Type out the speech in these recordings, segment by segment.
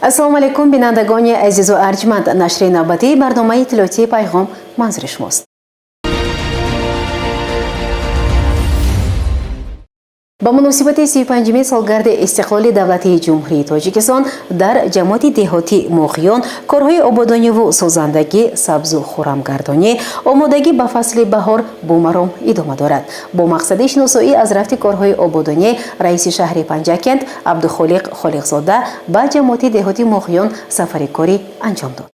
Ассалому алайкум, бинандагони азизу арҷманд. Нашри навбатии барномаи иттилоотии «Пайғом» манзури шумост. Ба муносибати 35-умин солгарди истиқлоли давлатии Ҷумҳурии Тоҷикистон дар ҷамоати деҳотӣ Моғиён корҳои ободониву созандагӣ, сабзу хуррамгардонӣ, омодагӣ ба фасли баҳор бо маром идома дорад. Бо мақсади шиносоӣ аз рафти корҳои ободонӣ раиси шаҳри Панҷакент Абдухолиқ Холиқзода ба ҷамоати деҳоти Моғиён сафари корӣ анҷом дод.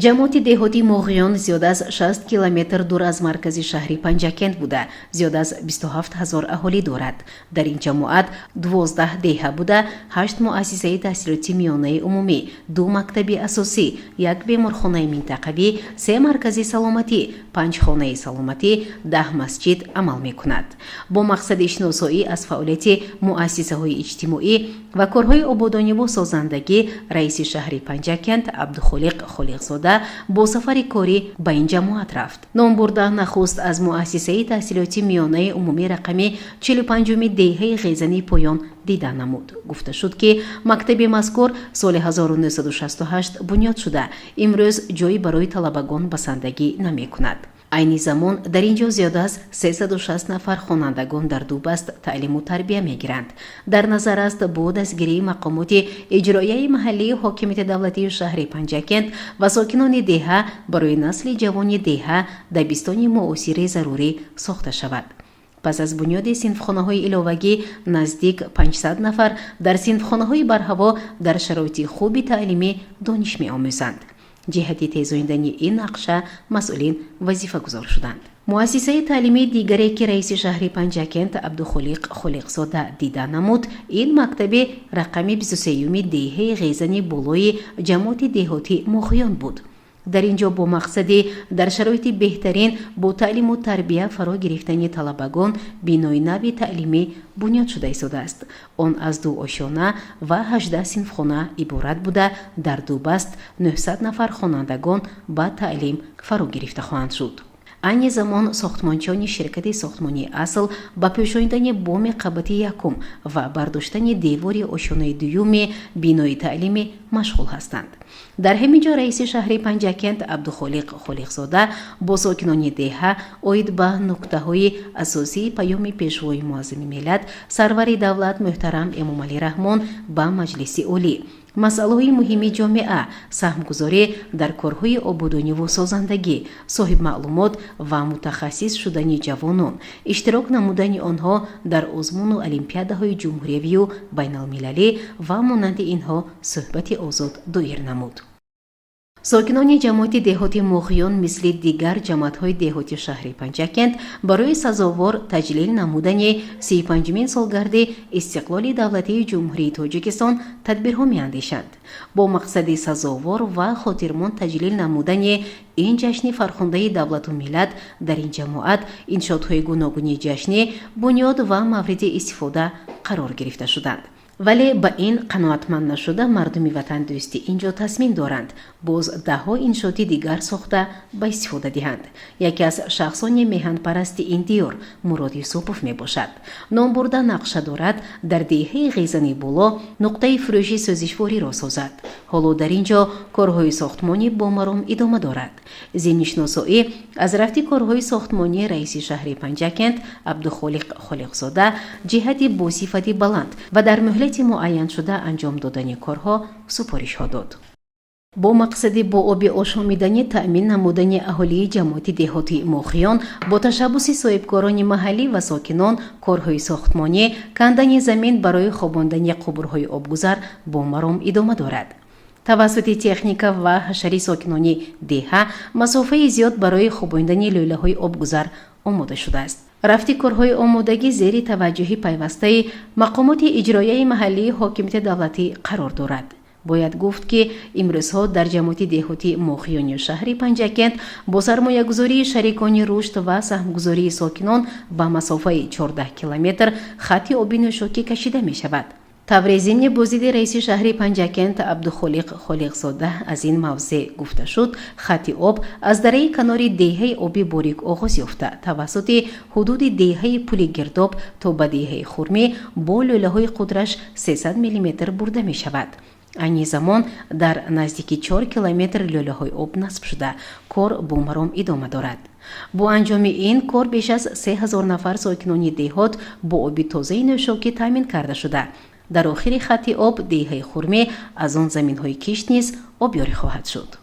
Ҷамоати деҳоти Моғиён зиёда аз 60 километр дур аз маркази шаҳри Панҷакент буда, зиёда аз 27 ҳазор аҳолӣ дорад. Дар ин ҷамоат 12 деҳа буда, 8 муассисаи таҳсилоти миёнаи умумӣ, ду мактаби асосӣ, як беморхонаи минтақавӣ, се маркази саломатӣ, панҷ хонаи саломатӣ, 10 масҷид амал мекунад. Бо мақсади шиносоӣ аз фаъолияти муассисаҳои иҷтимоӣ ва корҳои ободониву созандагӣ раиси шаҳри Панҷакент Абдухолиқ Холиқзода бо сафари корӣ ба ин ҷамоат рафт. Номбурда нахуст аз муассисаи таҳсилоти миёнаи умумӣ рақами 45-уми деҳаи Ғезани Поён дида намуд. Гуфта шуд, ки мактаби мазкур соли 1968 бунёд шуда, имрӯз ҷой барои талабагон басандагӣ намекунад. Айни замон дар ин ҷо зиёда аз 360 нафар хонандагон дар ду баст таълиму тарбия мегиранд. Дар назар аст, бо дастгирии мақомоти иҷроияи маҳаллии ҳокимияти давлатии шаҳри Панҷакент ва сокинони деҳа барои насли ҷавони деҳа дабистони муосири зарурӣ сохта шавад. Пас аз бунёди синфхонаҳои иловагӣ наздик 500 нафар дар синфхонаҳои барҳаво дар шароити хуби таълимӣ дониш меомӯзанд. Ҷиҳати тезондани ин нақша масъулин вазифагузор шуданд. Муассисаи таълимии дигаре, ки раиси шаҳри Панҷакент Абдухолиқ Холиқзода дида намуд, ин мактаби рақами 23-юми деҳаи Ғезани Болои ҷамоати деҳоти Моғиён буд. Дар ин ҷо бо мақсади дар шароити беҳтарин бо таълиму тарбия фаро гирифтани талабагон бинои нави таълимӣ бунёд шуда истодааст. Он аз ду ошёна ва 18 синфхона иборат буда, дар ду баст 900 нафар хонандагон ба таълим фаро гирифта хоҳанд шуд. Айни замон сохтмончиёни ширкати сохтмонии «Асл» ба пӯшонидани боми қабати якум ва бардоштани девори ошёнаи дуюми бинои таълимӣ машғул ҳастанд. Дар ҳамин ҷо раиси шаҳри Панҷакент Абдухолиқ Холиқзода бо сокинони деҳа оид ба нуктаҳои асосии паёми Пешвои муаззами миллат, сарвари давлат муҳтарам Эмомалӣ Раҳмон ба Маҷлиси Олӣ, масъалаҳои муҳими ҷомеа, саҳмгузорӣ дар корҳои ободониву созандагӣ, соҳибмаълумот ва мутахассис шудани ҷавонон, иштирок намудани онҳо дар озмуну олимпиадаҳои ҷумҳуриявию байналмилалӣ ва монанди инҳо суҳбати озод доир намуд. Сокинони ҷамоати деҳоти Моғиён мисли дигар ҷамоатҳои деҳоти шаҳри Панҷакент барои сазовор таҷлил намудани 35-умин солгарди истиқлоли давлатии Ҷумҳурии Тоҷикистон тадбирҳо меандешанд. Бо мақсади сазовор ва хотирмон таҷлил намудани ин ҷашни фархундаи давлату миллат дар ин ҷамоат иншоотҳои гуногуни ҷашнӣ бунёд ва мавриди истифода қарор гирифта шуданд. Вале ба ин қаноатманд нашуда, мардуми ватандӯстӣ ин ҷо тасмим доранд, боз даҳҳо иншооти дигар сохта ба истифода диҳанд. Яке аз шахсони меҳанпарасти ин диёр Мурод Юсупов мебошад. Номбурда нақша дорад, дар деҳаи Ғезани Боло нуқтаи фурӯши сӯзишвориро созад. Ҳоло дар ин ҷо корҳои сохтмонӣ бо маром идома дорад. Зимни шиносоӣ аз рафти корҳои сохтмонӣ раиси шаҳри Панҷакент Абдухолиқ Холиқзода ҷиҳати бо сифати баланд ва дар муҳлати муайяншуда анҷом додани корҳо супоришҳо дод. Бо мақсади бо оби ошомиданӣ таъмин намудани аҳолии ҷамоати деҳоти Моғиён бо ташаббуси соҳибкорони маҳаллӣ ва сокинон корҳои сохтмонӣ, кандани замин барои хобондани қубурҳои обгузар бо маром идома дорад. Тавассути техника ва ҳашари сокинони деҳа масофаи зиёд барои хобондани лӯлаҳои обгузар омода шудааст. Рафти корҳои омодагӣ зери таваҷҷӯҳи пайвастаи мақомоти иҷроияи маҳаллии ҳокимияти давлатӣ қарор дорад. Бояд гуфт, ки имрӯзҳо дар ҷамоати деҳоти Моғиёни шаҳри Панҷакент бо сармоягузории шарикони рушд ва саҳмгузории сокинон ба масофаи 14 километр хатти оби нӯшокӣ кашида мешавад. Тавре зимни боздиди раиси шаҳри Панҷакент Абдухолиқ Холиқзода аз ин мавзеъ гуфта шуд, хатти об аз дараи канори деҳаи Оби Борик оғоз ёфта, тавассути ҳудуди деҳаи Пули Гирдоб то ба деҳаи Хурмӣ бо лӯлаҳои қудраш 300 мм бурда мешавад. Айни замон дар наздики 4 километр лӯлаҳои об насб шуда, кор бо маром идома дорад. Бо анҷоми ин кор беш аз 3000 нафар сокинони деҳот бо оби тозаи нӯшокӣ таъмин карда шуда, дар охири хатти об деҳаи Хурмӣ аз он заминҳои кишт низ обёрӣ хоҳад шуд.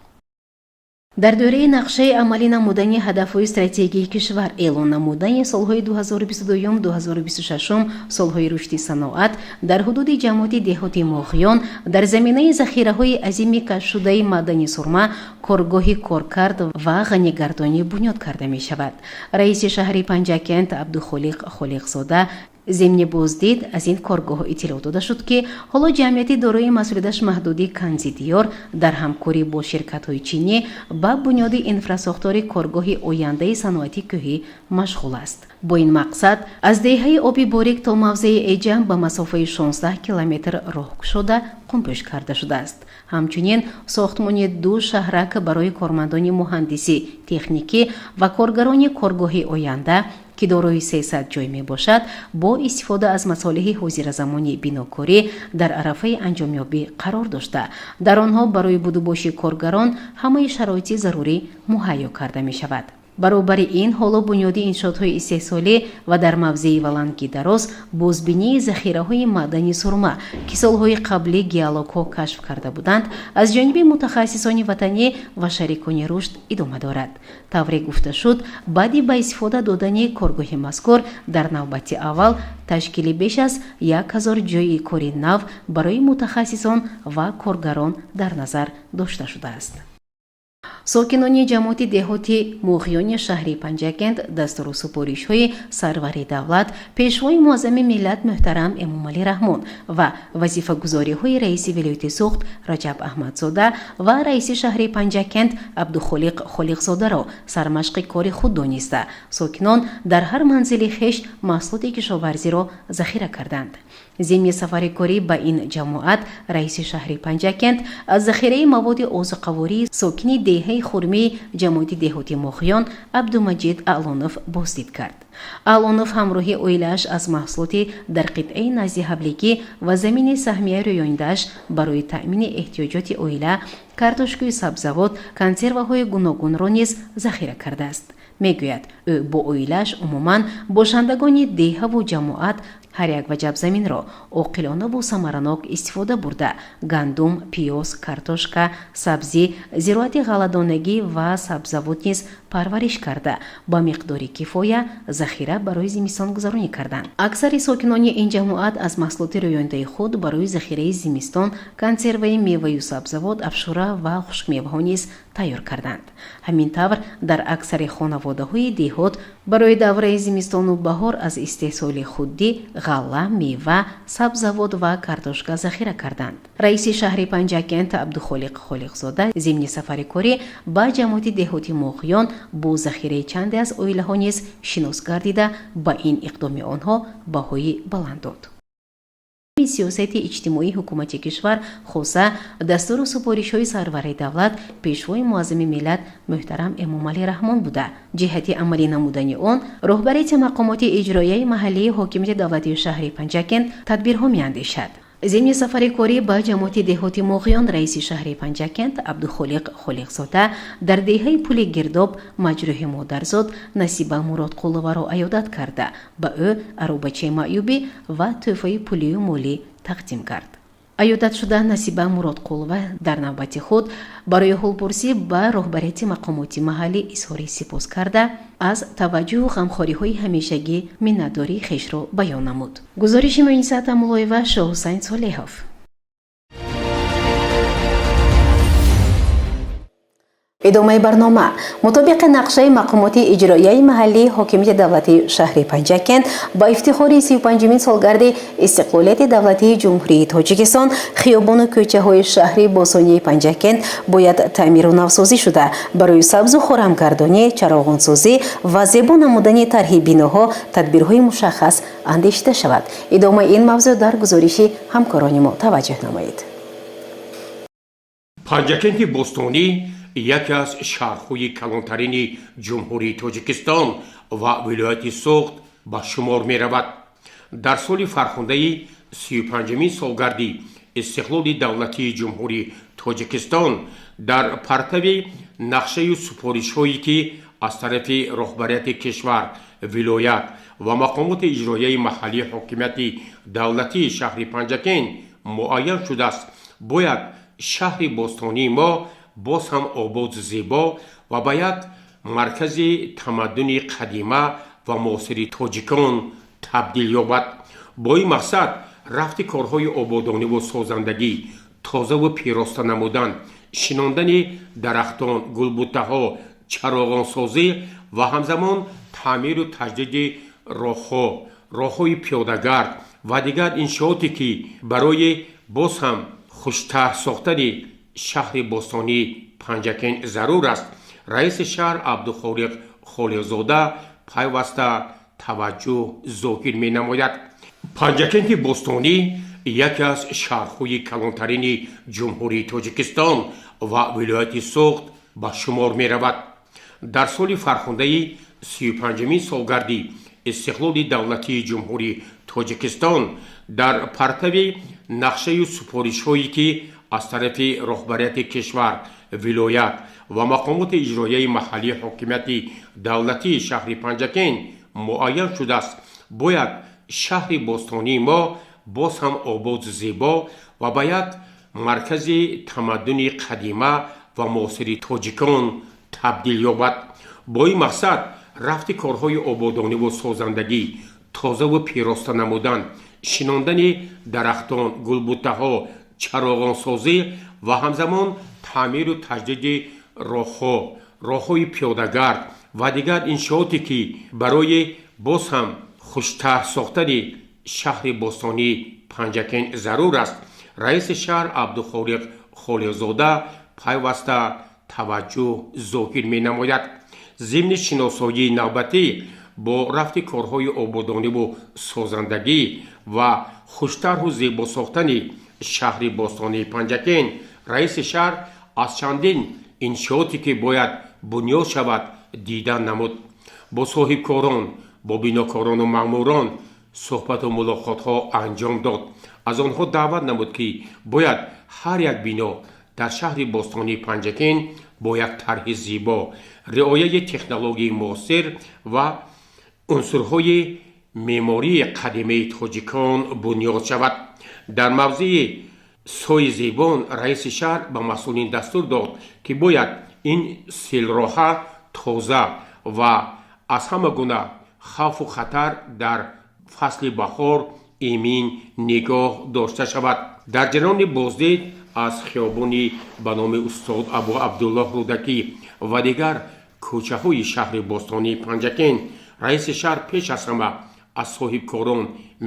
Дар доираи нақшаи амалӣ намудани ҳадафҳои стратегии кишвар, эълон намудани солҳои 2022-2026 солҳои рушди саноат, дар ҳудуди ҷамоати деҳоти Моғиён дар заминаи захираҳои азими кашфшудаи маъдани сурма коргоҳи коркард ва ғанигардонӣ бунёд карда мешавад. Раиси шаҳри Панҷакент Абдухолиқ Холиқзода зимни боздид аз ин коргоҳ иттилоъ дода шуд, ки ҳоло ҷамъияти дорои масъулияташ маҳдуди Канзи Диёр дар ҳамкорӣ бо ширкатҳои чинӣ ба бунёди инфрасохтори коргоҳи ояндаи саноати кӯҳӣ машғул аст. Бо ин мақсад аз деҳаи Оби Борик то мавзеи Эҷам ба масофаи 16 километр роҳ кушода, қумпӯш карда шудааст. Ҳамчунин сохтмони ду шаҳрак барои кормандони муҳандисӣ, техникӣ ва коргарони коргоҳи оянда, ки дорои 300 ҷой мебошад, бо истифода аз масолеҳи ҳозиразамони бинокорӣ дар арафаи анҷомёбӣ қарор дошта, дар онҳо барои будубоши коргарон ҳамаи шароити зарурӣ муҳайё карда мешавад. Баробари ин ҳоло бунёди иншоотҳои истеҳсолӣ ва дар мавзеи Валанги Дароз бозбинии захираҳои маъдани сурма, ки солҳои қаблӣ геологҳо кашф карда буданд, аз ҷониби мутахассисони ватанӣ ва шарикони рушд идома дорад. Тавре гуфта шуд, баъди ба истифода додани коргоҳи мазкур дар навбати аввал ташкили беш аз 1000 ҷойи кори нав барои мутахассисон ва коргарон дар назар дошта шудааст. Сокинони ҷамоати деҳоти Муғиёни шаҳри Панҷакент дастуру супоришҳои сарвари давлат, Пешвои муаззами миллат муҳтарам Эмомалӣ Раҳмон ва вазифагузориҳои раиси вилояти Суғд Раҷаб Аҳмадзода ва раиси шаҳри Панҷакент Абдухолиқ Холиқзодаро сармашқи кори худ дониста, сокинон дар ҳар манзили хеш маҳсулоти кишоварзиро захира карданд. Зимни сафари корӣ ба ин ҷамоат раиси шаҳри Панҷакент аз захираи маводи озуқавории сокини деҳаи Хурмии ҷамоати деҳоти Моғиён Абдумаҷид Аълонов боздид кард. Аълонов ҳамроҳи оилааш аз маҳсулоти дар қитъаи назди ҳавлигӣ ва замини саҳмия рӯёнидааш барои таъмини эҳтиёҷоти оила картошкаю сабзавот, консерваҳои гуногунро низ захира кардааст. Мегӯяд, ӯ бо оилааш, умуман бошандагони деҳаву ҷамоат ҳар як ваҷаб заминро оқилонаву самаранок истифода бурда, гандум, пиёз, картошка, сабзӣ, зироати ғалладонагӣ ва сабзавот низ парвариш карда, ба миқдори кифоя захира барои зимистонгузаронӣ карданд. Аксари сокинони ин ҷамоат аз маҳсулоти рӯёндаи худ барои захираи зимистон консерваи меваю сабзавот, афшура ва хушкмеваҳо низ тайёр карданд. Ҳамин тавр, дар аксари хонаводаҳои деҳот барои давраи зимистону баҳор аз истеҳсоли худдӣ ғалла, мева, сабзавот ва картошка захира карданд. Раиси шаҳри Панҷакент Абдухолиқ Холиқзода зимни сафари корӣ ба ҷамоати деҳоти Моғиён бо захираи чанде аз оилаҳо низ шинос гардида, ба ин иқдоми онҳо баҳои баланд дод. Сиёсати иҷтимоии ҳукумати кишвар, хоса дастуру супоришҳои сарвари давлат, Пешвои муаззами миллат муҳтарам Эмомалӣ Раҳмон буда, ҷиҳати амалӣ намудани он роҳбарияти мақомоти иҷроияи маҳаллии ҳокимияти давлатии шаҳри Панҷакент тадбирҳо меандешад. Зимни сафари корӣ ба ҷамоати деҳоти Моғиён раиси шаҳри Панҷакент Абдухолиқ Холиқзода дар деҳаи Пули Гирдоб маҷрӯҳи модарзод Насиба Муродқуловаро аёдат карда, ба ӯ аробачаи маъюбӣ ва тӯҳфаи пулию молӣ тақдим кард. Аёдатшуда Насиба Муродқулова дар навбати худ барои ҳолпурсӣ ба роҳбарияти мақомоти маҳаллӣ изҳори сипос карда, аз таваҷҷӯҳу ғамхориҳои ҳамешагӣ миннатдории хешро баён намуд. Гузориши Муниса Тамулоева, Шоҳҳусайн Солеҳов. Идомаи барнома. Мутобиқи нақшаи мақомоти иҷроияи маҳаллии ҳокимияти давлатии шаҳри Панҷакент, ба ифтихори 35-умин солгарди истиқлолияти давлатии Ҷумҳурии Тоҷикистон хиёбону кӯчаҳои шаҳри бостонии Панҷакент бояд таъмиру навсозӣ шуда, барои сабзу хуррамгардонӣ, чароғонсозӣ ва зебо намудани тарҳи биноҳо тадбирҳои мушаххас андешида шавад. Идомаи ин мавзӯъ дар гузориши ҳамкорони мо, таваҷҷӯҳ намоед. Панҷакенти бостонӣ яке аз шаҳрҳои калонтарини Ҷумҳурии Тоҷикистон ва вилояти Суғд ба шумор меравад. Дар соли фархундаи 35-умин солгарди истиқлоли давлатии Ҷумҳурии Тоҷикистон, дар партави нақшаю супоришҳое, ки аз тарафи роҳбарияти кишвар, вилоят ва мақомоти иҷроияи маҳаллии ҳокимияти давлатии шаҳри Панҷакент муайян шудааст, бояд шаҳри бостонии мо боз ҳам ободу зебо ва ба як маркази тамаддуни қадима ва муосири тоҷикон табдил ёбад. Бо ин мақсад рафти корҳои ободониву созандагӣ, тозаву пироста намудан, шинондани дарахтон, гулбуттаҳо, чароғонсозӣ ва ҳамзамон таъмиру таҷдиди роҳҳо, роҳҳои пиёдагард ва дигар иншооте, ки барои боз ҳам хуштарҳ сохтани шаҳри бостонии Панҷакент зарур аст, раиси шаҳр Абдухолиқ Холиқзода пайваста таваҷҷӯҳ зоҳир менамояд. Панҷакенти бостонӣ яке аз шаҳрҳои калонтарини Ҷумҳурии Тоҷикистон ва вилояти Суғд ба шумор меравад. Дар соли фархундаи 35-умин солгарди истиқлоли давлатии Ҷумҳурии Тоҷикистон, дар партави нақшаю супоришҳое, ки аз тарафи роҳбарияти кишвар, вилоят ва мақомоти иҷроияи маҳаллии ҳокимияти давлатии шаҳри Панҷакент муайян шудааст, бояд шаҳри бостонии мо боз ҳам ободу зебо ва ба як маркази тамаддуни қадима ва муосири тоҷикон табдил ёбад. Бо ин мақсад рафти корҳои ободониву созандагӣ, тозаву пироста намудан, шинондани дарахтон, гулбуттаҳо, чароғонсозӣ ва ҳамзамон таъмиру таҷдиди роҳҳо, роҳҳои пиёдагард ва дигар иншооте, ки барои боз ҳам хуштарҳ сохтани шаҳри бостонии Панҷакент зарур аст, раиси шаҳр Абдухолиқ Холиқзода пайваста таваҷҷӯҳ зоҳир менамояд. Зимни шиносоии навбатӣ бо рафти корҳои ободониву созандагӣ ва хуштарҳу зебо сохтани шаҳри бостонии Панҷакент, раиси шаҳр аз чандин иншооте, ки бояд бунёд шавад, дидан намуд. Бо соҳибкорон, бо бинокорону маъмурон суҳбату мулоқотҳо анҷом дод. Аз онҳо даъват намуд, ки бояд ҳар як бино дар шаҳри бостонии Панҷакент бо як тарҳи зебо, риояи технологияи муосир ва унсурҳои меъмории қадимаи тоҷикон бунёд шавад. Дар мавзеи Сои Зебон раиси шаҳр ба масъулин дастур дод, ки бояд ин селроҳа тоза ва аз ҳама гуна хавфу хатар дар фасли баҳор эмин нигоҳ дошта шавад. Дар ҷараёни боздид аз хиёбони ба номи устод Абу Абдуллоҳ Рӯдакӣ ва дигар кӯчаҳои шаҳри бостонии Панҷакент, раиси шаҳр пеш аз ҳама аз соҳибкорон,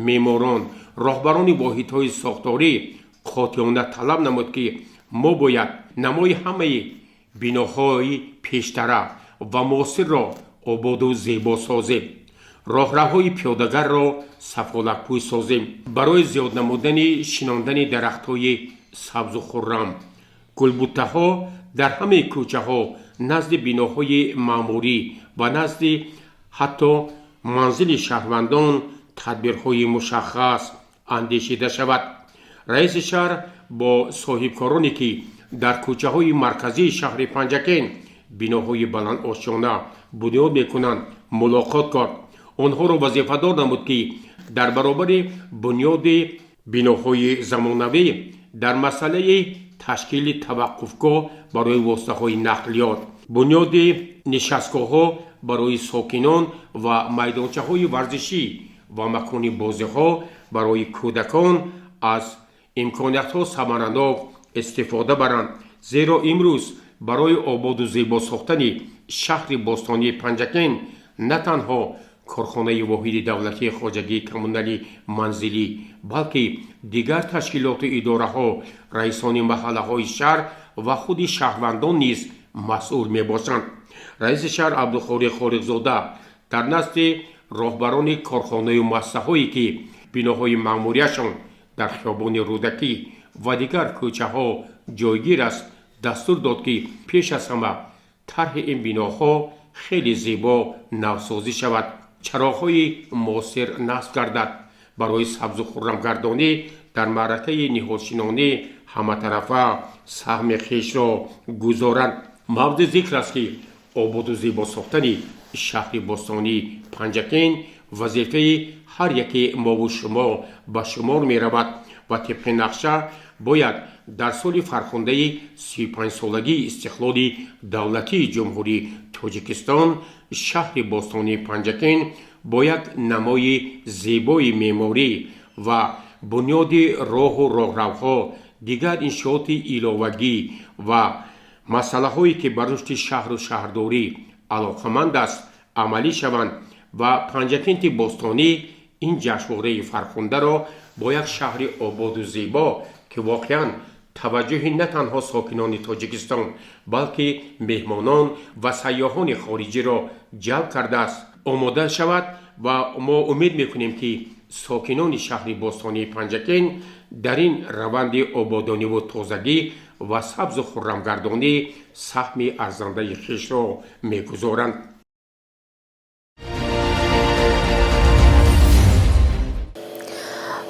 меъморон, роҳбарони воҳидҳои сохторӣ қотеона талаб намуд, ки мо бояд намои ҳамаи биноҳои пештара ва муосирро ободу зебо созем, роҳравҳои пиёдагарро сафолакпӯй созем, барои зиёд намудани шинондани дарахтҳои сабзу хуррам, гулбуттаҳо дар ҳамаи кӯчаҳо, назди биноҳои маъмурӣ ва назди ҳатто манзили шаҳрвандон тадбирҳои мушаххас андешида шавад. Раиси шаҳр бо соҳибкороне, ки дар кӯчаҳои марказии шаҳри Панҷакент биноҳои баландошёна бунёд мекунанд, мулоқот кард. Онҳоро вазифадор намуд, ки дар баробари бунёди биноҳои замонавӣ дар масъалаи ташкили таваққуфгоҳ барои воситаҳои нақлиёт, бунёди нишастгоҳҳо барои сокинон ва майдончаҳои варзишӣ ва макони бозиҳо барои кӯдакон аз имкониятҳо самаранок истифода баранд, зеро имрӯз Барои ободу зебо сохтани шаҳри бостонии Панҷакент на танҳо корхонаи воҳиди давлатии хоҷагии коммуналӣ манзилӣ, балки дигар ташкилоту идораҳо, раисони маҳаллаҳои шаҳр ва худи шаҳрвандон низ масъул мебошанд. Раиси шаҳр Абдухолиқ Холиқзода дар назди роҳбарони корхонаю муассисаҳое, ки биноҳои маъмурияшон дар хиёбони Рӯдакӣ ва дигар кӯчаҳо ҷойгир аст, дастур дод, ки пеш аз ҳама тарҳи ин биноҳо хеле зебо навсозӣ шавад, чароғҳои муосир насб гардад, барои сабзу хуррамгардонӣ дар маъракаи ниҳолшинонӣ ҳаматарафа саҳми хешро гузоранд. Мавриди зикр аст, ки ободу зебо сохтани шаҳри бостонии Панҷакент вазифаи ҳар яке мову шумо ба шумор меравад ва тибқи нақша бояд дар соли фархундаи 35-солагии истиқлоли давлатии Ҷумҳурии Тоҷикистон шаҳри бостонии Панҷакент бо як намои зебои меъморӣ ва бунёди роҳу роҳравҳо, дигар иншооти иловагӣ ва масъалаҳое, ки ба рушди шаҳру шаҳрдорӣ алоқаманд аст, амалӣ шаванд ва Панҷакенти бостонӣ ин ҷашнвораи фархундаро бо як шаҳри ободу зебо, ки воқеан таваҷҷӯҳи на танҳо сокинони Тоҷикистон, балки меҳмонон ва сайёҳони хориҷиро ҷалб кардааст, омода шавад. Ва мо умед мекунем, ки сокинони шаҳри бостонии Панҷакент дар ин раванди ободониву тозагӣ ва сабзу хуррамгардонӣ саҳми арзандаи хешро мегузоранд.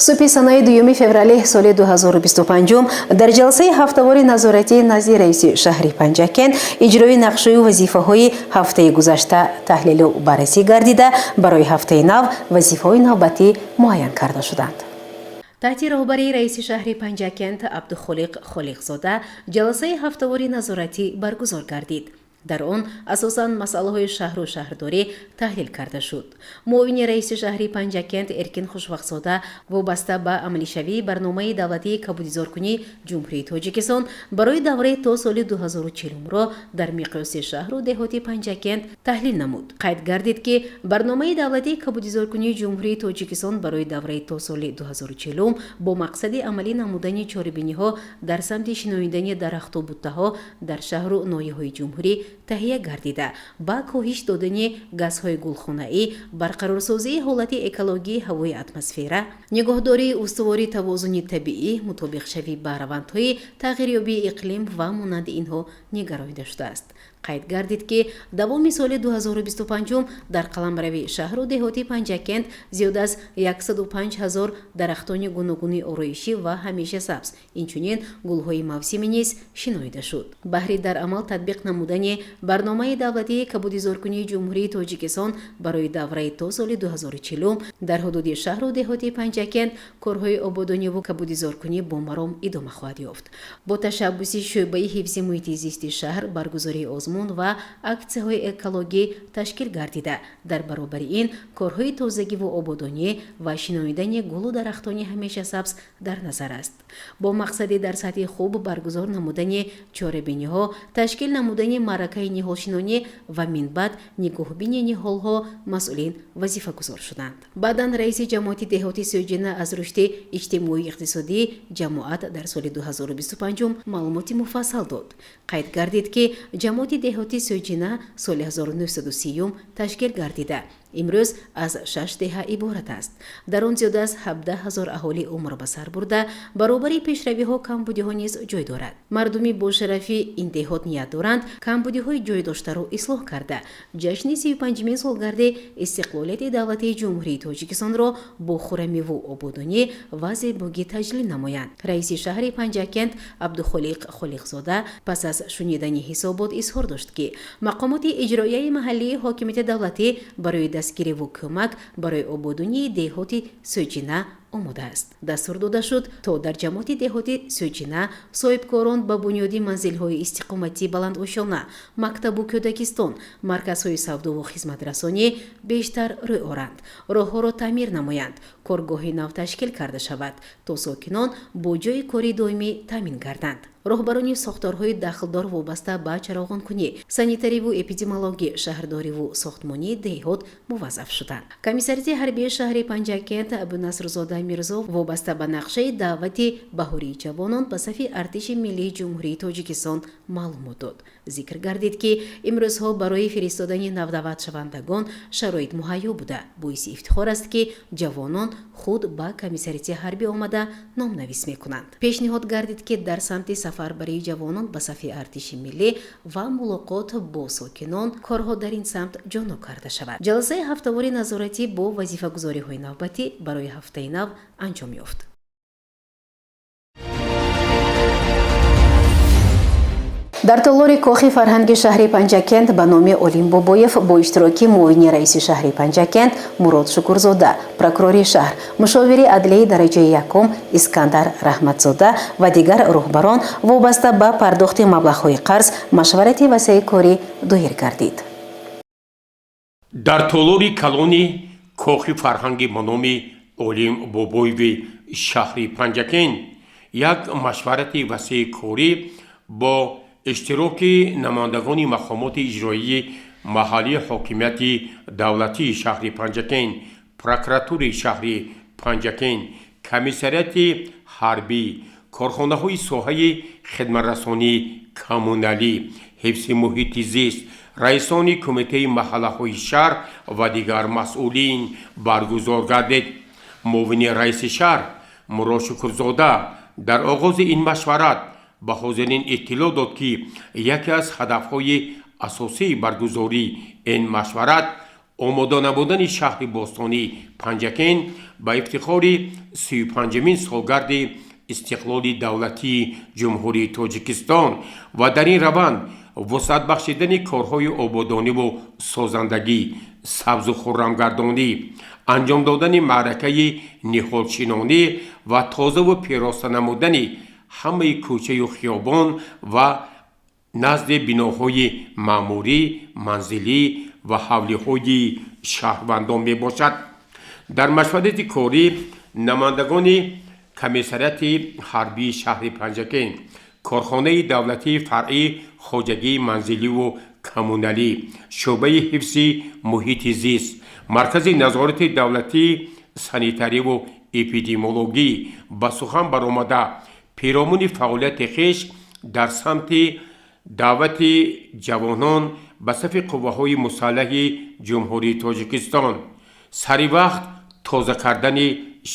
Субҳи санаи 2 феврали соли 2025 дар ҷаласаи ҳафтавори назоратии назди раиси шаҳри Панҷакент иҷрои нақшаю вазифаҳои ҳафтаи гузашта таҳлилу баррасӣ гардида, барои ҳафтаи нав вазифаҳои навбатӣ муайян карда шуданд. Таҳти роҳбарии раиси шаҳри Панҷакент Абдухолиқ Холиқзода ҷаласаи ҳафтавори назоратӣ баргузор гардид. Дар он асосан масъалаҳои шаҳру шаҳрдорӣ таҳлил карда шуд. Муовини раиси шаҳри Панҷакент Эркин Хушвақтзода вобаста ба амалишавии барномаи давлатии кабудизоркунии Ҷумҳурии Тоҷикистон барои давраи то соли 2040-ро дар миқёси шаҳру деҳоти Панҷакент таҳлил намуд. Қайд гардид, ки барномаи давлатии кабудизоркунии Ҷумҳурии Тоҷикистон барои давраи то соли 2040 бо мақсади амалӣ намудани чорабиниҳо дар самти шинонидани дарахту буттаҳо дар шаҳру ноҳияҳои ҷумҳурӣ таҳия гардида, ба коҳиш додани газҳои гулхонаӣ, барқарорсозии ҳолати экологии ҳавои атмосфера, нигоҳдории устувори тавозуни табиӣ, мутобиқшавӣ ба равандҳои тағйирёбии иқлим ва монанди инҳо нигаронида шудааст. Қайд гардид, ки давоми соли 2025 дар қаламрави шаҳру деҳоти Панҷакент зиёд аз 105 ҳазор дарахтони гуногуни ороишӣ ва ҳамешасабз, инчунин гулҳои мавсимӣ низ шинонида шуд. Баҳри дар амал татбиқ намудани барномаи давлатии кабудизоркунии Ҷумҳурии Тоҷикистон барои давраи то соли 2040 дар ҳудуди шаҳру деҳоти Панҷакент корҳои ободониву кабудизоркунӣ бо маром идома хоҳад ёфт. Бо ташаббуси шӯъбаи ҳифзи муҳити зисти шаҳр баргузории озмун ва аксияҳои экологӣ ташкил гардида, дар баробари ин корҳои тозагиву ободонӣ ва шинонидани гулу дарахтони ҳамешасабз дар назар аст. Бо мақсади дар сатҳи хуб баргузор намудани чорабиниҳо, ташкил намудани маъракаи ниҳолшинонӣ ва минбаъд нигоҳбини ниҳолҳо масъулин вазифагузор шуданд. Баъдан раиси ҷамоати деҳоти Сӯҷина аз рушди иҷтимоию иқтисодии ҷамоат дар соли 2025 маълумоти муфассал дод. Қайд гардид, ки ҷамоати деҳоти Сӯҷина соли 1930 ташкил гардида, имрӯз аз шаш деҳа иборат аст. Дар он зиёда аз 17 ҳазор аҳолӣ умр ба сар бурда, баробари пешравиҳо камбудиҳо низ ҷой дорад. Мардуми бошарафи ин деҳот ният доранд камбудиҳои ҷой доштаро ислоҳ карда, ҷашни 35-умин солгарди истиқлолияти давлатии Ҷумҳурии Тоҷикистонро бо хуррамиву ободонӣ ва зебогӣ таҷлил намоянд. Раиси шаҳри Панҷакент Абдухолиқ Холиқзода пас аз шунидани ҳисобот изҳор дошт, ки мақомоти иҷроияи маҳаллии ҳокимияти давлатӣ барои дастгириву кӯмак барои ободонии деҳоти Сӯҷина омода аст. Дастур дода шуд, то дар ҷамоати деҳоти Сӯҷина соҳибкорон ба бунёди манзилҳои истиқоматии баландошёна, мактабу кӯдакистон, марказҳои савдову хизматрасонӣ бештар рӯй оранд, роҳҳоро таъмир намоянд, коргоҳи нав ташкил карда шавад, то сокинон бо ҷойи кори доимӣ таъмин гарданд. Роҳбарони сохторҳои дахлдор вобаста ба чароғонкунӣ, санитариву эпидемиологӣ, шаҳрдориву сохтмонии деҳот муваззаф шуданд. Комиссариати ҳарбии шаҳри Панҷакент Абунасрзода Мирзо вобаста ба нақшаи даъвати баҳории ҷавонон ба сафи Артиши Миллии Ҷумҳурии Тоҷикистон маълумот дод. Зикр гардид, ки имрӯзҳо барои фиристодани навдаъватшавандагон шароит муҳайё буда, боиси ифтихор аст, ки ҷавонон худ ба комиссариати ҳарбӣ омада номнавис мекунанд. Пешниҳод гардид, ки дар самти сафарбарии ҷавонон ба сафи Артиши Миллӣ ва мулоқот бо сокинон корҳо дар ин самт ҷоннок карда шавад. Ҷаласаи ҳафтавори назоратӣ бо вазифагузориҳои навбатӣ барои ҳафтаи нав анҷом ёфт. Дар толори Кохи фарҳанги шаҳри Панҷакент ба номи Олим Бобоев бо иштироки муовини раиси шаҳри Панҷакент Мурод Шукурзода, прокурори шаҳр, мушовири адлияи дараҷаи якум Искандар Раҳматзода ва дигар роҳбарон вобаста ба пардохти маблағҳои қарз машварати васеи корӣ доир гардид. Дар толори калони Кохи фарҳанги ба номи Олим Бобоеви шаҳри Панҷакент як машварати васеи корӣ бо иштироки намояндагони мақомоти иҷроии маҳаллии ҳокимияти давлатии шаҳри Панҷакент, прокуратураи шаҳри Панҷакент, комиссариати ҳарбӣ, корхонаҳои соҳаи хидматрасонии коммуналӣ, ҳифзи муҳити зист, раисони кумитаи маҳаллаҳои шаҳр ва дигар масъулин баргузор гардид. Муовини раиси шаҳр Мурод Шукурзода дар оғози ин машварат ба ҳозирин иттилоъ дод, ки яке аз ҳадафҳои асосии баргузории ин машварат омода намудани шаҳри бостонии Панҷакент ба ифтихори 35-умин солгарди истиқлоли давлатии Ҷумҳурии Тоҷикистон ва дар ин раванд вусъат бахшидани корҳои ободониву созандагӣ, сабзу хуррамгардонӣ, анҷом додани маъракаи ниҳолшинонӣ ва тозаву пироста намудани ҳамаи кӯчаю хиёбон ва назди биноҳои маъмурӣ, манзилӣ ва ҳавлиҳои шаҳрвандон мебошад. Дар машварати корӣ намояндагони комиссариати ҳарбии шаҳри Панҷакент, корхонаи давлатии фаръии хоҷагии манзиливу коммуналӣ, шӯъбаи ҳифзи муҳити зист, маркази назорати давлатии санитариву эпидемиологӣ ба сухан баромада, пиромуни фаъолияти хеш дар самти даъвати ҷавонон ба сафи қувваҳои мусаллаҳи Ҷумҳурии Тоҷикистон, сари вақт тоза кардани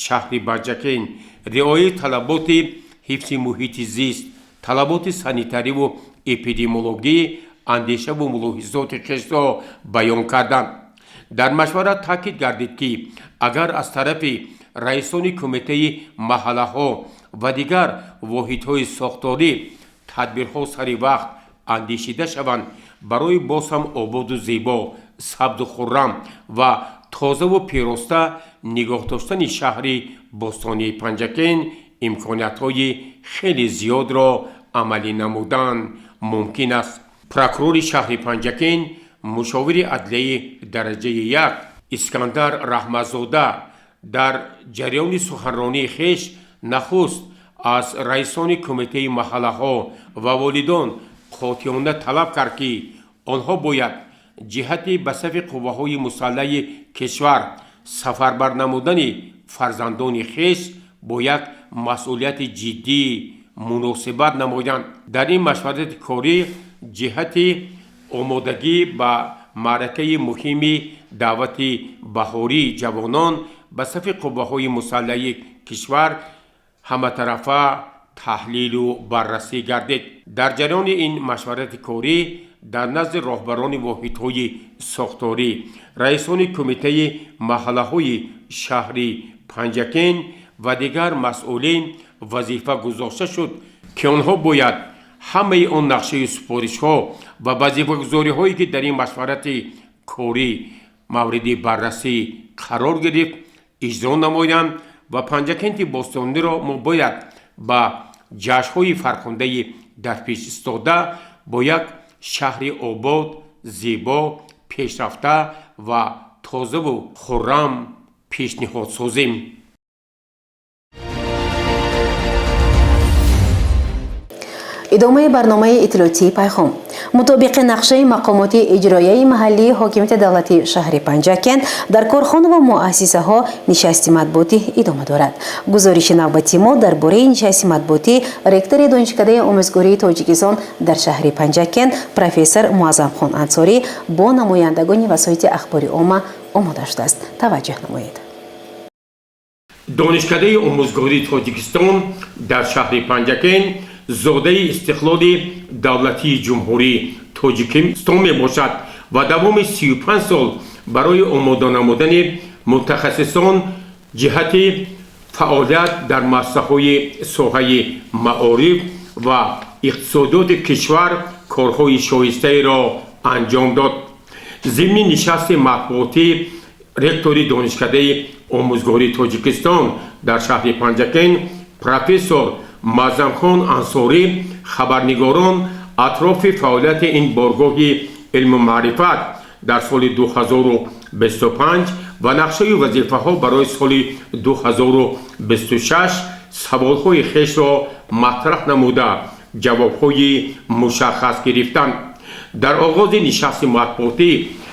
шаҳри Панҷакент, риояи талаботи ҳифзи муҳити зист, талаботи санитариву эпидемиологӣ андешаву мулоҳизоти хешро баён карданд. Дар машварат таъкид гардид, ки агар аз тарафи раисони кумитаи маҳаллаҳо ва дигар воҳидҳои сохторӣ тадбирҳо сари вақт андешида шаванд, барои боз ҳам ободу зебо, сабзу хуррам ва тозаву пироста нигоҳ доштани шаҳри бостонии Панҷакент имкониятҳои хеле зиёдро амалӣ намудан мумкин аст. Прокурори шаҳри Панҷакент, мушовири адлияи дараҷаи як Искандар Раҳматзода дар ҷараёни суханронии хеш нахуст аз раисони кумитаи маҳаллаҳо ва волидон қотеона талаб кард, ки онҳо бояд ҷиҳати ба сафи қувваҳои мусаллаҳи кишвар сафарбар намудани фарзандони хеш бо як масъулияти ҷиддӣ муносибат намоянд. Дар ин машварати корӣ ҷиҳати омодагӣ ба маъракаи муҳими даъвати баҳории ҷавонон ба сафи қувваҳои мусаллаҳи кишвар ҳаматарафа таҳлилу баррасӣ гардид. Дар ҷараёни ин машварати корӣ дар назди роҳбарони воҳидҳои сохторӣ, раисони кумитаи маҳаллаҳои шаҳри Панҷакент ва дигар масъулин вазифа гузошта шуд, ки онҳо бояд ҳамаи он нақшаи супоришҳо ва вазифагузориҳое, ки дар ин машварати корӣ мавриди баррасӣ қарор гирифт, иҷро намоянд. Ва Панҷакенти бостониро мо бояд ба ҷашнҳои фархундаи дарпеш истода бо як шаҳри обод, зебо, пешрафта ва тозаву хуррам пешниҳод созем. Идомаи барномаи иттилоотии «Пайхом». Мутобиқи нақшаи мақомоти иҷроияи маҳаллии ҳокимияти давлатии шаҳри Панҷакент дар корхона ва муассисаҳо нишасти матбуотӣ идома дорад. Гузориши навбати мо дар бораи нишасти матбуотӣ ректори Донишкадаи омӯзгории Тоҷикистон дар шаҳри Панҷакент, профессор Муаззамхон Ансорӣ бо намояндагони васоити ахбори омма омода шудааст. Таваҷҷӯҳ намоед. Донишкадаи омӯзгории Тоҷикистон дар шаҳри Панҷакент зодаи истиқлоли давлатии Ҷумҳурии Тоҷикистон мебошад ва давоми 35 сол барои омода намудани мутахассисон ҷиҳати фаъолият дар муассисаҳои соҳаи маориф ва иқтисодиёти кишвар корҳои шоистаеро анҷом дод. Зимни нишасти матбуотӣ ректори Донишкадаи омӯзгории Тоҷикистон дар шаҳри Панҷакент, профессор Муаззамхон Ансорӣ, хабарнигорон атрофи фаъолияти ин боргоҳи илму маърифат дар соли 2025 ва нақшаи вазифаҳо барои соли 2026 саволҳои хешро матраҳ намуда, ҷавобҳои мушаххас гирифтанд. Дар оғози нишасти матбуотӣ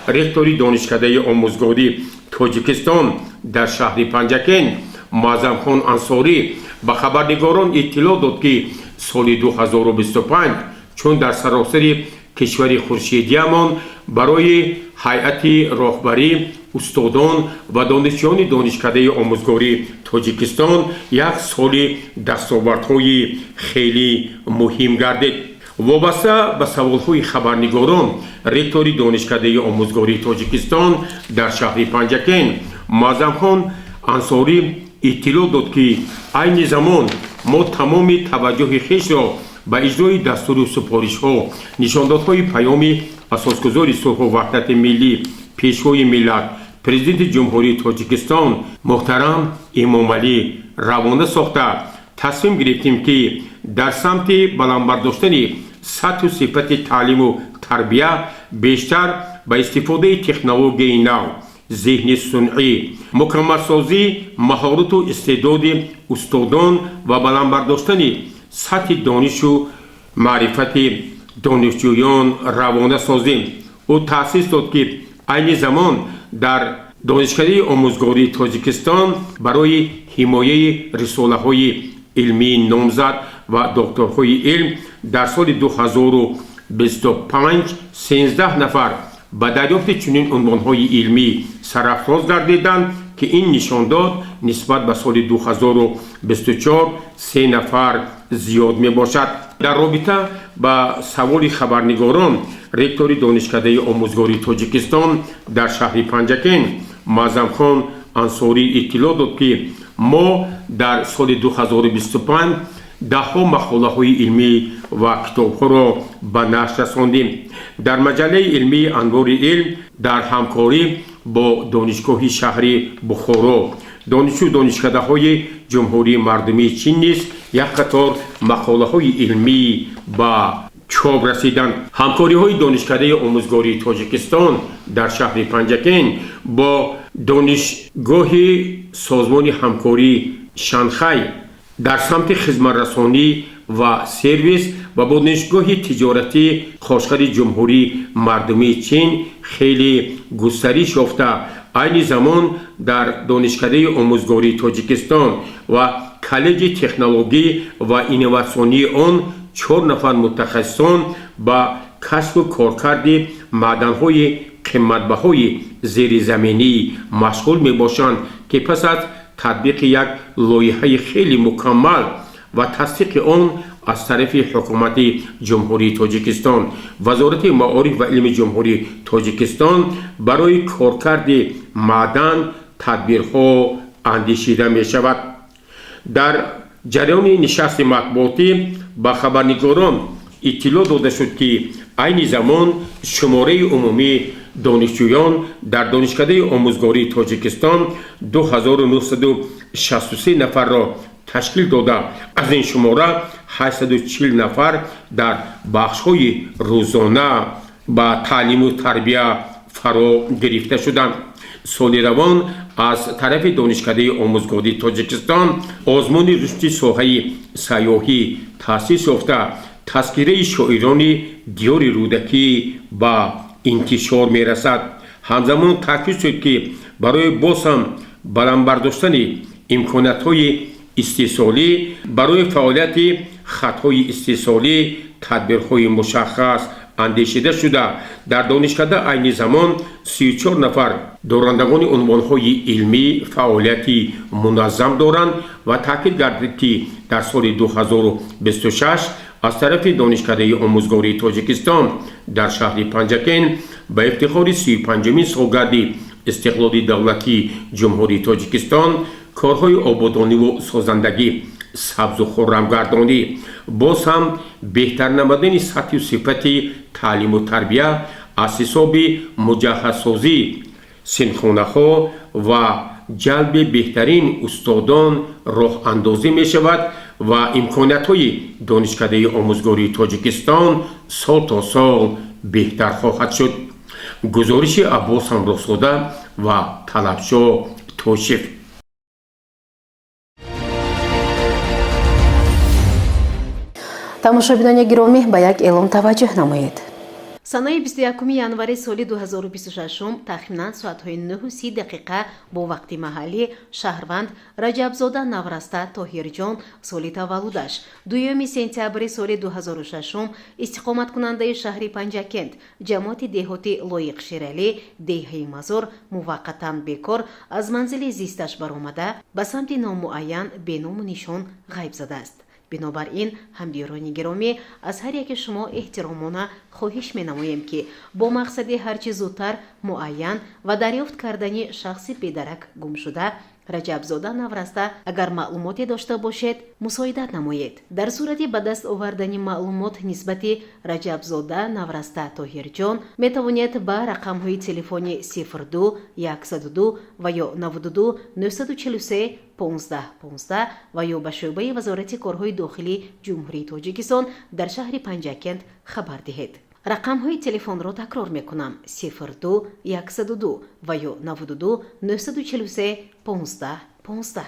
ректори Донишкадаи омӯзгории Тоҷикистон дар шаҳри Панҷакент Муаззамхон Ансорӣ ба хабарнигорон иттилоъ дод, ки соли 2025, чун дар саросари кишвари хуршедиямон, барои ҳайати роҳбарӣ, устодон ва донишҷӯёни Донишкадаи омӯзгории Тоҷикистон як соли дастовардҳои хеле муҳим гардид. Вобаста ба саволҳои хабарнигорон ректори Донишкадаи омӯзгории Тоҷикистон дар шаҳри Панҷакент Муаззамхон Ансорӣ иттилоъ дод, ки айни замон мо тамоми таваҷҷӯҳи хешро ба иҷрои дастуру супоришҳо, нишондодҳои Паёми Асосгузори сулҳу ваҳдати миллӣ, Пешвои миллат, Президенти Ҷумҳурии Тоҷикистон муҳтарам Эмомалӣ равона сохта, тасмим гирифтем, ки дар самти баландбардоштани сатҳу сифати таълиму тарбия бештар ба истифодаи технологияи нав, зеҳни сунъӣ, мукаммалсозии маҳорату истеъдоди устодон ва баландбардоштани сатҳи донишу маърифати донишҷӯён равона созем. Ӯ таъсис дод, ки айни замон дар Донишкадаи омӯзгории Тоҷикистон барои ҳимояи рисолаҳои илмии номзад ва докторҳои илм дар соли 2025 13 нафар ба дарёфти чунин унвонҳои илмӣ сарафроз гардиданд, ки ин нишондод нисбат ба соли 2024 се нафар зиёд мебошад. Дар робита ба саволи хабарнигорон ректори Донишкадаи омӯзгории Тоҷикистон дар шаҳри Панҷакент Муаззамхон Ансорӣ иттилоъ дод, ки мо дар соли 2025 даҳҳо мақолаҳои илмӣ ва китобҳоро ба нашр расондем. Дар маҷаллаи илмии «Анвори илм» дар ҳамкорӣ бо Донишгоҳи шаҳри Бухоро, донишҷӯ донишкадаҳои Ҷумҳурии Мардумии Чин низ як қатор мақолаҳои илмӣ ба чоп расиданд. Ҳамкориҳои Донишкадаи омӯзгории Тоҷикистон дар шаҳри Панҷакент бо Донишгоҳи Созмони ҳамкории Шанхай дар самти хизматрасонӣ ва сервис ва бо Донишгоҳи тиҷоратии Қошғари Ҷумҳурии Мардумии Чин хеле густариш ёфта, айни замон дар Донишкадаи омӯзгории Тоҷикистон ва коллеҷи технологӣ ва инноватсионии он чор нафар мутахассисон ба кашфу коркарди маъданҳои қиматбаҳои зеризаминӣ машғул мебошанд, ки пас аз татбиқи як лоиҳаи хеле мукаммал ва тасдиқи он аз тарафи Ҳукумати Ҷумҳурии Тоҷикистон, Вазорати маориф ва илми Ҷумҳурии Тоҷикистон барои коркарди маъдан тадбирҳо андешида мешавад. Дар ҷараёни нишасти матбуотӣ ба хабарнигорон иттилоъ дода шуд, ки айни замон шумораи умумии Донишҷӯён дар Донишкадаи омӯзгории Тоҷикистон 2963 нафарро ташкил дода, аз ин шумора 840 нафар дар бахшҳои рӯзона ба таълиму тарбия фаро гирифта шуданд. Соли равон аз тарафи Донишкадаи омӯзгории Тоҷикистон озмуни рушди соҳаи сайёҳӣ таъсис ёфта, тазкираи шоирони диёри Рӯдакӣ ба интишор мерасад. Ҳамзамон таъкид шуд, ки барои боз ҳам баланд бардоштани имкониятҳои истеҳсолӣ барои фаъолияти хатҳои истеҳсолӣ тадбирҳои мушаххас андешида шуда, дар донишкада айни замон 34 нафар дорандагони унвонҳои илмӣ фаъолияти муназзам доранд ва таъкид гардид, ки дар соли 2026 аз тарафи Донишкадаи омӯзгории Тоҷикистон дар шаҳри Панҷакент ба ифтихори 35-умин солгарди истиқлоли давлатии Ҷумҳурии Тоҷикистон корҳои ободониву созандагӣ, сабзу хуррамгардонӣ, боз ҳам беҳтар намудани сатҳу сифати таълиму тарбия аз ҳисоби муҷаҳҳазсозии синфхонаҳо ва ҷалби беҳтарин устодон роҳандозӣ мешавад ва имкониятҳои Донишкадаи омӯзгории Тоҷикистон сол то сол беҳтар хоҳад шуд. Гузориши Аббос Ҳамроҳзода ва Талабшо Тошев. Тамошобинони гиромӣ, ба як эълон таваҷҷӯҳ намоед. Санаи 21 январи соли 2026 тахминан соатҳои 9:30 бо вақти маҳаллӣ шаҳрванд Раҷабзода Навраста Тоҳирҷон, соли таваллудаш 2 сентябри соли 2006, истиқоматкунандаи шаҳри Панҷакент, ҷамоати деҳоти Лоиқ Шералӣ, деҳаи Мазор, муваққатан бекор аз манзили зисташ баромада, ба самти номуайян беному нишон ғайб задааст. Бинобар ин, ҳамдиёрони гиромӣ, аз ҳар яке шумо эҳтиромона хоҳиш менамоем, ки бо мақсади ҳарчи зудтар муайян ва дарёфт кардани шахси бедарак гумшуда Раҷабзода Навраста, агар маълумоте дошта бошед, мусоидат намоед. Дар сурати ба даст овардани маълумот нисбати Раҷабзода Навраста Тоҳирҷон метавонед ба рақамҳои телефони 02 102 ва ё 92 943 15 15 ва ё ба шӯъбаи Вазорати корҳои дохилии Ҷумҳурии Тоҷикистон дар шаҳри Панҷакент хабар диҳед. Рақамҳои телефонро такрор мекунам: 02 102 ва ё 92 943 15 15.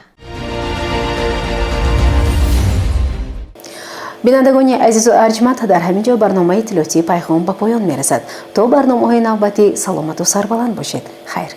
Бинандагони азизу арҷманд, дар ҳамин ҷо барномаи иттилоотии Пайғом ба поён мерасад. То барномаҳои навбатӣ саломату сарбаланд бошед. Хайр.